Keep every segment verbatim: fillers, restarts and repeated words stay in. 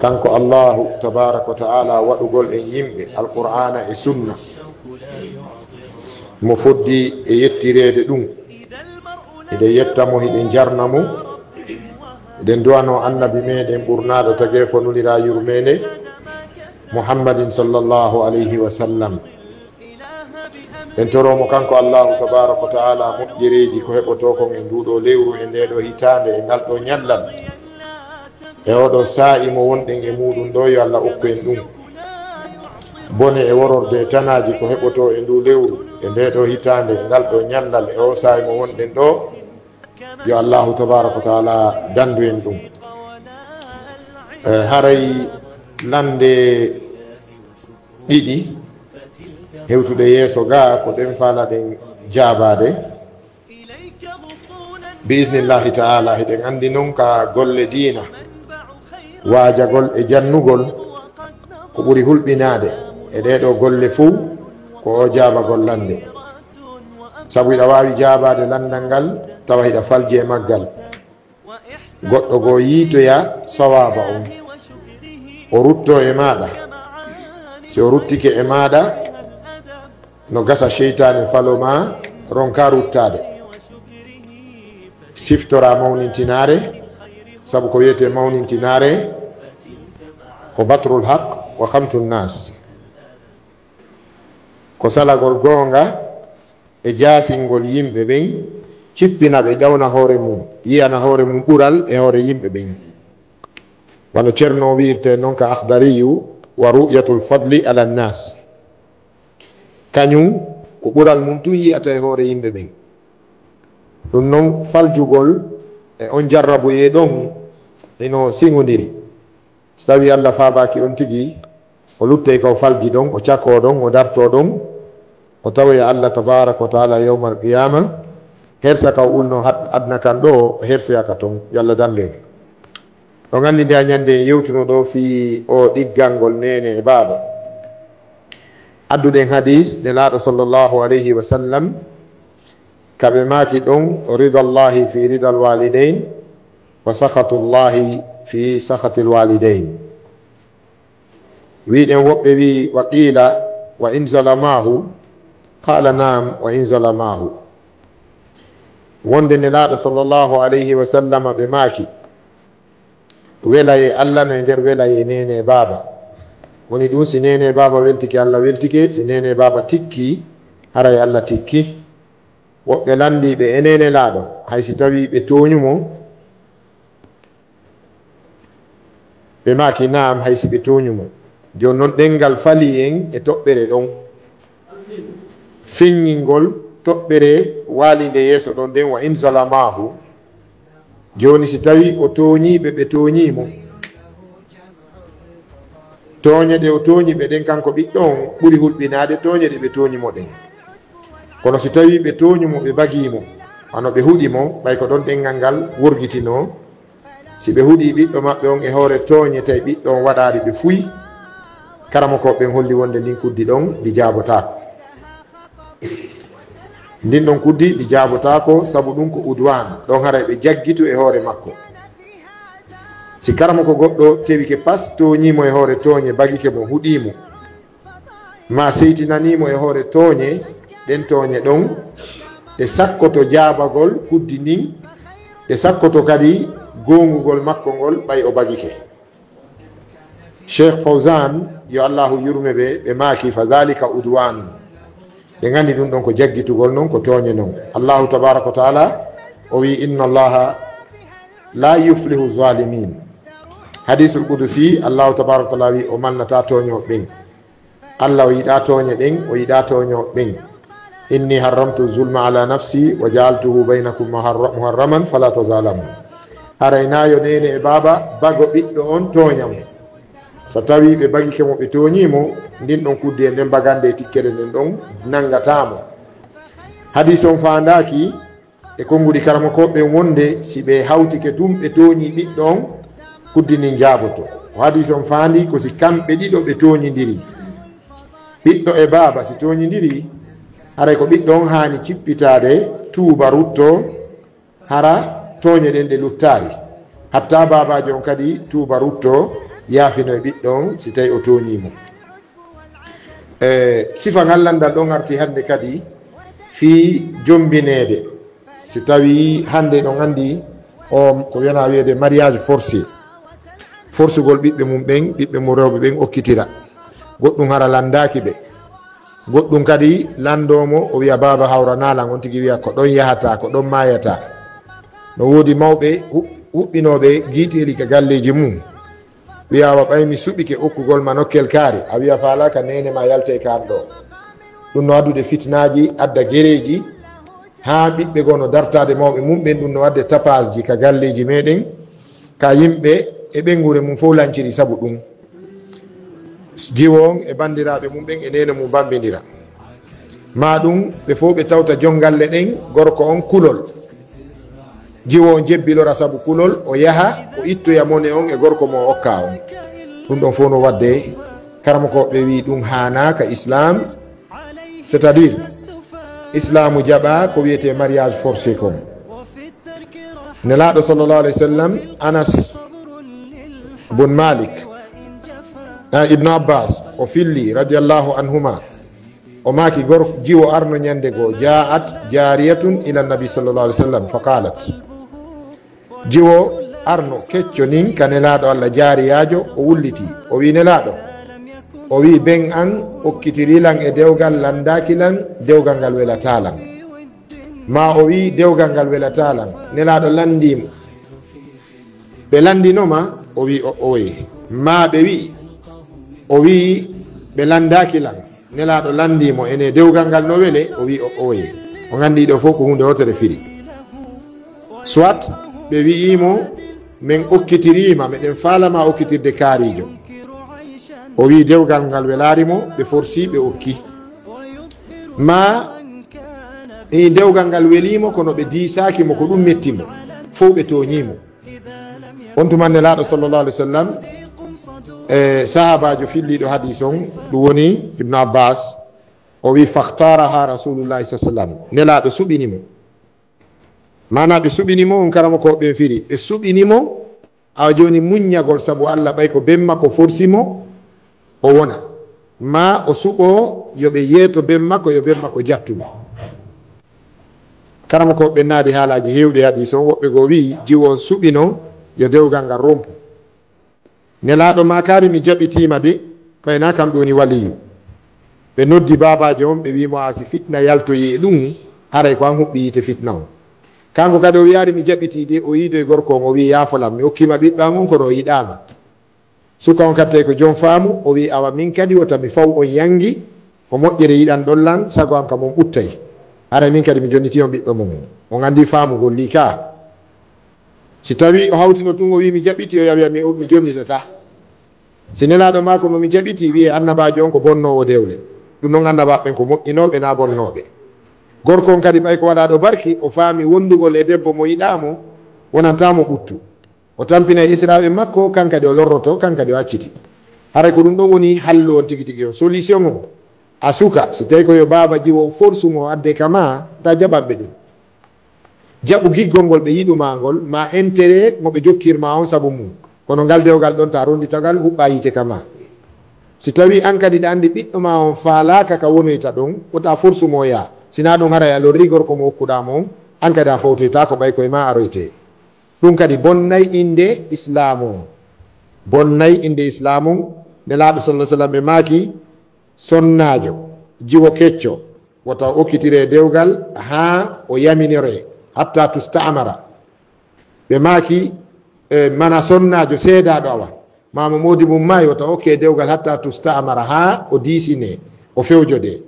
Kanko Allahu tabaaraka wa ta'ala waɗugol en yimɓe Alqur'aana e Sunna, mo foddi e yettireede ɗum. Hiɗen yetta mo, hiɗen jarna mo, hiɗen du'anoo Annabi meɗen ɓurnaaɗo tageefo, nulira yurmeende, Muhammadin sallallahu alayhi wa sallam. En toroo mo kanko Allahu tabaaraka wa ta'ala moƴƴereeji ko heɓotoo kon e nduu ɗoo lewru, e ndee ɗoo hitaande, e ngal ɗoo ñallal, e oo ɗoo saa'i mo wonɗen e muuɗum ɗoo, yo Allah okku en ɗum. Bone e wororde e tanaaji ko heɓotoo e nduu lewru, e ndee ɗoo hitaande, e ngal ɗoo ñallal, e oo saa'i mo wonɗen ɗoo, yo Allahu tabaaraka wa ta'ala dandu en ɗum. Eh, haray lannde ɗiɗi hewtuɗe yeeso gaa, ko ɗen faalaɗen jaabaade. Bi iznillahi ta'ala, hiɗen anndi non ka golle diina, waajagol e jannugol ko ɓuri hulɓinaade e ɗee ɗoo golle fow, ko oo jaabagol lannde. Sabu hiɗa waawi jaabaade lanndal ngal, tawa hiɗa falji e maggal. Goɗɗo goo yiitoya sawaaba on, o ruttoo e maaɗa. Si o ruttike e maaɗa, no gasa seytaane falo maa, ronkaa ruttaade. Siftoraa mawnintinaare, sabu ko wiyetee mawnintinaare ko batrul haq wa khamtun nas, ko salagol goonga e jaasingol yimɓe ɓen, cippina ɓe, ƴawna hoore mum, yi'ana hoore mum ɓural e hoore yimɓe ɓen. Wano Ceerno wi'irtee non ka Akhdariyu, wa ru'yatul fadli ala nnas. Kañum ko ɓural mum tun yi'ata e hoore yimɓe ɓen. Ɗum non, faljugol e on jarrabuyee ɗon hino siŋondiri. Si tawii Allah faabaaki on tigi, o luttay ka o falji ɗon, o cakoo ɗon, o dartoo ɗon, o tawoya Allah tabaaraka wa ta'ala yawmal qiyaama, hersa ka o ulnoo had-, aduna kan ɗoo, o hersoya ka ton. Yo Allah dandu en. On anndi nde a ñande en yewtuno ɗoo fii o ɗiggangol neene e baaba. Adduɗen hadiis Nelaaɗo sallallahu alayhi wa sallam, ka ɓe maaki ɗon, ridallahi fi ridal walidayn, wa sakhatullahi fi sakhatil walidayn. Wi'ɗen woɓɓe wi'i, wa qiila, wa in zalamaahu? Qaala, naam, wa in zalamaahu. Wonde Nelaaɗo sallallahu alayhi wa sallama ɓe maaki, welayee Allah no e nder welayee neene e baaba. Woni ɗum, si neene e baaba weltike, Allah weltike, si neene e baaba tikki, haray Allah tikki. Woɓɓe lanndiiɓe, enee Nelaaɗo, hay si tawii ɓe tooñu mo? Ɓe maaki, naam, hay si ɓe tooñu mo. Jooni non, ɗemngal falii en e toɓɓere ɗon, feññingol toɓɓere waalinde yeeso ɗon nden, wa in zalamaahu. Jooni, si tawii o tooñii ɓe, ɓe tooñii mo, tooñe ɗe o tooñi ɓe ɗen, kanko ɓiɗɗo on, ɓuri hulɓinaade tooñe ɗe ɓe tooñi mo ɗen. Kono si tawii ɓe tooñu mo, ɓe bagii mo, wano ɓe huɗi mo, ɓay ko ɗon ɗemngal ngal worgitinoo, si ɓe huɗii ɓiɗɗo maɓɓe on e hoore tooñe, tawi ɓiɗɗo on waɗaali ɓe fuy, karamokooɓe ɓen holli wonde ndin kuddi ɗon ndi jaabotaako. Ndin ɗon kuddi ndi jaabotaako, sabu ɗum ko udwaan, ɗon haray ɓe jaggitu e hoore makko. Si karamoko goɗɗo tewike pas, tooñii mo e hoore tooñe, bagike mo, huɗii mo, maa seytinanii mo e hoore tooñe, ɗen tooñe ɗon, ɗe sakkoto jaabagol kuddi ndin, ɗe sakkoto kadi goongugol makko ngol, ɓay o bagike. Cheikh Fawzan, yo Allahu yurme ɓe, ɓe maaki, fa dhalika udwan. Ɓe nganndi ɗum ɗon ko jaggitugol non, ko tooñe non. Allahu tabaraka wa taala o wi, inna Allaha la yuflihu zalimin. Hadisul qudusi, Allahu tabaraka wa taala wi, o malnata tooñooɓe ɓen. Allah o yiɗaa tooñe ɗen, o yiɗaa tooñooɓe ɓen. Inni harramtu zulma ala nafsi wa jaaltuhu baynakum muharra-, muharraman fala tazalamu. Haray naa yo neene e baaba bago ɓiɗɗo on tooña mo. So tawii ɓe bagike mo, ɓe tooñii mo, ndin ɗon kuddi e nden bagande e tikkere nden ɗon nanngataa mo. Hadiis on faandaaki e konnguɗi karamokooɓe ɓen wonde si ɓe hawtike tun ɓe tooñii ɓiɗɗo on, kuddi ndin jaaboto. Ko hadiis on faandi ko si kamɓe ɗiɗo ɓe tooñindiri. Ɓiɗɗo e baaba si tooñindiri, haray ko ɓiɗɗo on haani cippitaade, tuuba, ruttoo, hara tooñe ɗen ɗe luttaali. Hatta baabaajo on kadi tuuba, ruttoo, Yaafino e ɓiɗɗo on si tawi o tooñii mo. E sifa ngal lanndal ɗon arti hannde kadi fii jommbineede. Si tawii hannde ɗon anndi o ko wiyana wiyeede mariage forcé, forsugol ɓiɓɓe mum ɓen, ɓiɓɓe mum rewɓe ɓen okkitira, goɗɗum hara lanndaaki ɓe. Goɗɗum kadi lanndoo mo, o wiya, "Baaba, hawranaa lan." On tigi wiya, "Ko ɗon yahataa, ko ɗon maayataa." No woodi mawɓe hu-, huɓɓinooɓe giiteeli ka galleeji mum, wiya, "Awa, ɓay mi suɓike okkugol ma nokkel kaari, a wiya faalaaka, neene ma yaltay kaan ɗoo." Ɗum no addude fitinaaji, adda gereeji, haa ɓiɓɓe goo no dartaade mawɓe mum ɓen. Ɗum no waɗde tapaasji ka galleeji meɗen, ka yimɓe e ɓeynguure mum fof lanciri sabu ɗum. Jiwo on e banndiraaɓe mum ɓen e neene mum bammbindira. Maa ɗum ɓe fof ɓe tawta jonngalle ɗen, gorko on kulol. Jiwo on jebbilora sabu kulol, o yaha, o ittoya mone on e gorko mo o okkaa on. Ɗum ɗon fof no waɗde, karamokooɓe ɓe wi'i ɗum haanaa ka Islaam, c'est-à-dire, Islaamu jaɓaa ko wiyetee mariage forcé kon. Nelaaɗo sallallahu alayhi wa sallam, Anas bun Malik, ah, Ibnu Abbas, o filli, radiyallahu anhuma, o maaki, gor-, jiwo arno ñande goo, "Jaa'at jaariyatun ila nabi sallallahu alayhi wa sallam, fa qaalat." Jiwo arno kecco nin ka Nelaaɗo Allah, jaariyaajo, o wulliti, o wi'i, "Nelaaɗo," o wi'i, "ben an okkitirii lan e dewgal, lanndaaki lan, dewgal ngal welataa lan." Maa o wi'i, "Dewgal ngal welataa lan." Nelaaɗo lanndii mo. Ɓe lanndino ma? O wi'i, "O, oye." Maa ɓe wi'i, o wi'i, "Ɓe lanndaaki lan." Nelaaɗo lanndii mo, "Enee, dewgal ngal no wele?" O wi'i, "O, oye." On anndi ɗoo fof ko huunde wootere firi. Soit ɓe wi'ii mo, "Men okkitirii ma, meɗen faala ma okkitirde kaariijo." O wi'i dewgal ngal welaari mo, ɓe forsii, ɓe okki. Maa, e dewgal ngal welii mo, kono ɓe diisaaki mo, ko ɗum metti mo. Fof ɓe tooñii mo. On tuma Nelaaɗo sallallahu alayhi wa sallam, e sahaabaajo filliiɗo hadiis on, ɗum woni Ibnu Abbas, o wi'i, "Fakhtaraha Rasulullahi sallallahu alayhi wa sallam." Nelaaɗo suɓini mo. Maanaa ɓe suɓini mo, on karamokooɓe ɓen firi, ɓe suɓini mo, awa jooni muññagol sabu Allah, ɓay ko ben makko forsi mo, o wona. Maa o suɓoo yo ɓe yeeto ben makko, yo ben makko jattu mo. Karamokooɓe ɓen naadi haalaaji heewɗi hadiis on, woɓɓe goo wi'i, jiwo on suɓino yo dewgal ngal rompu. Nelaaɗo maakaali, "Mi jaɓitiima de, ɓay naa kam ɗum woni waliyu." Ɓe noddi baabaajo on, ɓe wi'i mo, "A si fitna yaltoyi e ɗum, haray ko an huɓɓi yiite fitna on." Kanko kadi o wi'aali, "Mi jaɓitii de," o yiidoyi gorko on, o wi'i, "Yaafo lan, mi okkiima ɓiɓɓe an on, kono o yiɗaama." Suka on kadi tawi ko jom faamu, o wi'i, "Awa min kadi wota mi faw on yanngi, ko moƴƴere yiɗanɗon lan, sago am kam on ɓuttay. Haray min kadi mi jonnitii on ɓiɗɗo mon." On anndi faamugol lii kaa. Si tawii o hawtino tun o wi'i, "Mi jaɓitii," o yawi, "Mi, mi jonnitataa." Si Nelaaɗo maa ko mo mi jaɓitii, wi'ee annabaajo on ko bonnoowo dewle. Ɗum non annabaaɓe ɓen ko moƴƴinooɓe naa bonnooɓe. Gorko on kadi ɓay ko waɗaa ɗo barki, o faami wondugol e debbo mo yiɗaa mo, wonantaa mo ɓuttu. O tampinay esiraaɓe makko, kan kadi o lorroto, kan kadi o acciti. Haray ko ɗum ɗon woni hallu on tigi tigi on. Solution on, a suka, si tawi ko yo baaba jiwo forsu mo adde ka maa, ta jaɓaɓɓe ɗum. Jaɓu giggol ngol ɓe yiɗu maa ngol, maa intérêt mo ɓe jokkir maa on sabu mum. Kono ngal dewgal ɗon ta rondita ngal, huɓɓa yiite ka maa. Si tawi an kadi ɗa anndi ɓiɗɗo maa on faalaaka ka wonoyta ɗon, wota forsu mo yaa. Si naa ɗum haray a lorri gorko mo okkuɗaa mo on, an kadi a fowtoytaako ɓay ko e maa aroytee. Ɗum kadi bonnay innde Islaamu on. Bonnay innde Islaamu on. Nelaaɗo sallallahu alaihi wasallam ɓe maaki, sonnaajo, jiwo kecco, wota o okkitire dewgal haa o yaminoree, hatta tusta'mara. Ɓe maaki, e, mana sonnaajo seedaaɗo awa, maa mo moodi mum maayi, wota okke dewgal hatta tusta'mara, haa o diisinee, o fewjodee.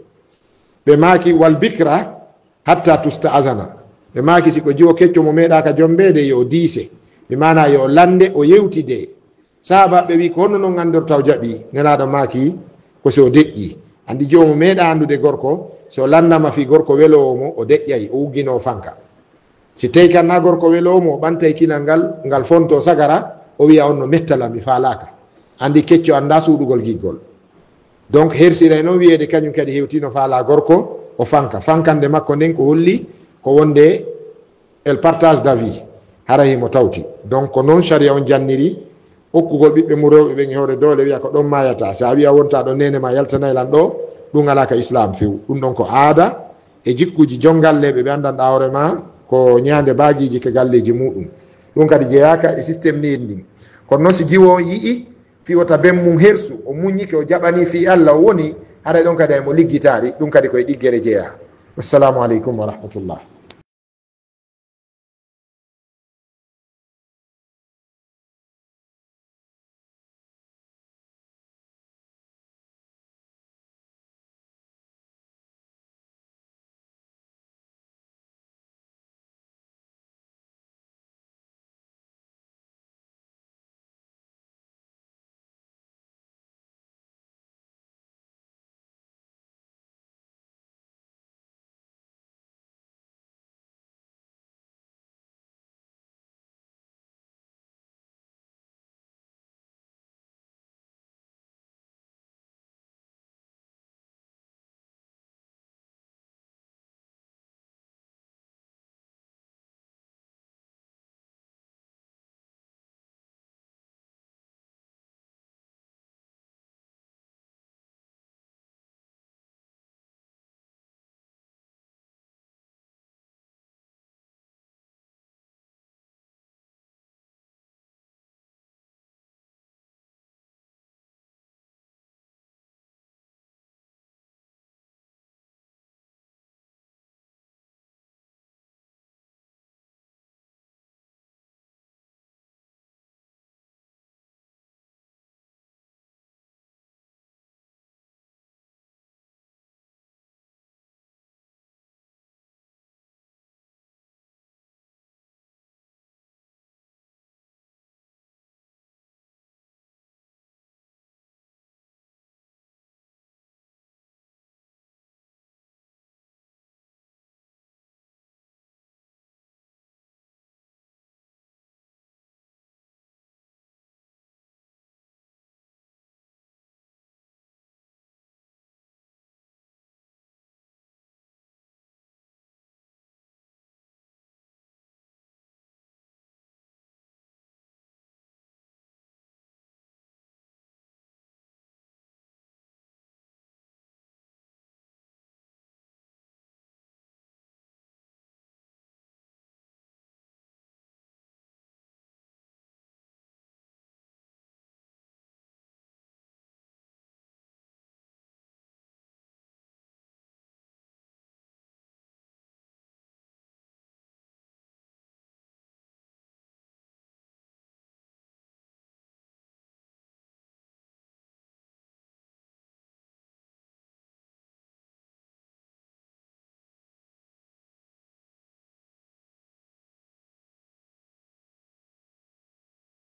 Ɓe maaki, wal bikra hatta tusta'zana. Ɓe maaki, si ko jiwo kecco mo meeɗaaka jombeede, yo o diise. Bi maanaa yo o lannde, o yewtidee. Sahaabaaɓe ɓe wi'i, "Ko honno non anndorta o jaɓii?" Nelaaɗo maaki, "Ko si o deƴƴii." Anndi jiwo mo meeɗaa anndude gorko, si o lanndama fii gorko weloowo mo, o deƴƴay, o wugginoo fanka. Si tawii kan naa gorko weloowo mo, o ɓantay kinal ngal, ngal fontoo sagara, o wi'a, "On no mettala, mi faalaaka." Anndi kecco anndaa suuɗugol giggol. Donc, hersiray non wi'eede kañum kadi hewtii no faalaa gorko, o fanka. Fankande makko nden ko holli ko wonde el partage d'avis, hara himo tawti. Donc, ko non sharia on janniri, Hokkugol ɓiɓɓe mum rewɓe ɓen e hoore doole, wiya ko ɗon maayata. Si a wiya wonta ɗon, neene ma yaltanay lan ɗo, ɗum alaa ka Islam few. Ɗum ɗon ko aada e jikkuuji jonngalleeɓe ɓe anndanɗaa hoore ma ko ñaande baagiiji ke galleeji muɗum. Ɗum kadi jeyaaka e système ni en ndin. Kono noon si jiwo on yi'i fii wota ben mum hersu, o muññike, o jaɓani fii Alla, o woni, haray ɗon kadi ay mo liggitaari, ɗum kadi koye ɗiggere jeyaa. Wassalamu aleykum wa rahmatullah.